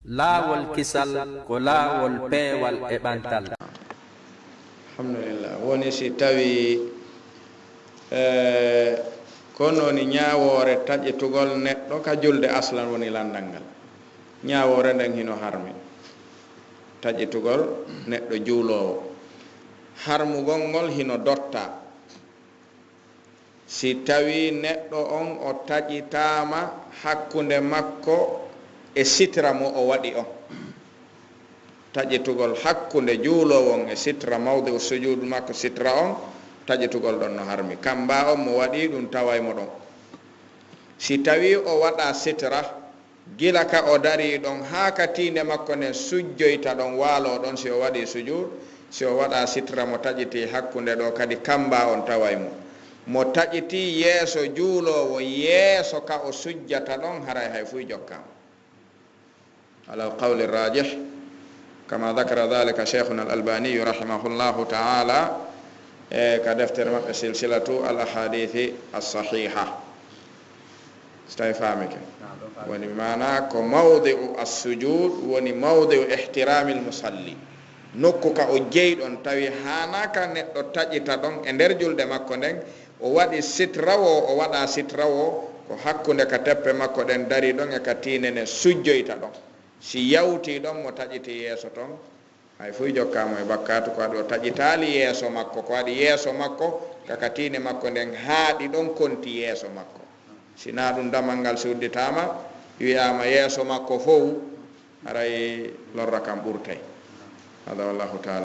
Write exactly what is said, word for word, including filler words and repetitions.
Laawol kisal ko laawol peewal e ɓantal. Alhamdulillah. Woni si tawii, eh, ko noon ñaawoore taƴitugol neɗɗo ka julde aslan woni lanndal ngal. Ñaawoore nden hino harmi. Taƴitugol neɗɗo juuloowo. Harmugol ngol hino dotta. Si tawii neɗɗo on o taƴitaama hakkunde makko e sitra mo o waɗi on. Taƴitugol hakkunde juuloowo on e sitra, mawdi'u sujuud makko, sitra on, taƴitugol ɗon no harmi. Kamba on mo waɗi ɗun taway mo ɗon. Si tawii o waɗaa sitra, gila ka o darii ɗon haa ka tiinde makko nden sujjoyta ɗon, waaloo ɗon, si o waɗii sujuud, si o waɗaa sitra mo taƴitii hakkunde ɗoo kadi kamba on taway mo. Mo taƴitii yeeso juuloowo, yeeso ka o sujjata ɗon, haray hay fuy jokkaama. Alal qawli raajih, kama dakara dhalika shaykhuna al-Albani rahimahullahu ta'ala, e ka deftere maɓɓe Silsilatu al-Ahadithi as-Sahiha. Si tawi faamike, woni maana ko mawdi'u as-sujud, woni mawdi'u ihtiramil musalli. Nokku ka o jeyi ɗon, tawi haanaa ka neɗɗo taƴita ɗon e nder julde makko nden, o waɗi sitra woo, o waɗaa sitra woo, ko hakkunde ka teppe makko ɗen darii ɗon e ka tiinde nden sujjoyta ɗon. Si yawtii ɗon mo taƴiti yeeso ton, hay fuy jokkaama e bakkaatu, ko waɗi o taƴitaali yeeso makko, ko waɗi yeeso makko ka ka tiinde makko nden haaɗi ɗon konti yeeso makko. Si naa ɗun damal ngal si udditaama, wi'aama yeeso makko fow, haray lorra kan ɓurtay. Hada wallahu ta'ala.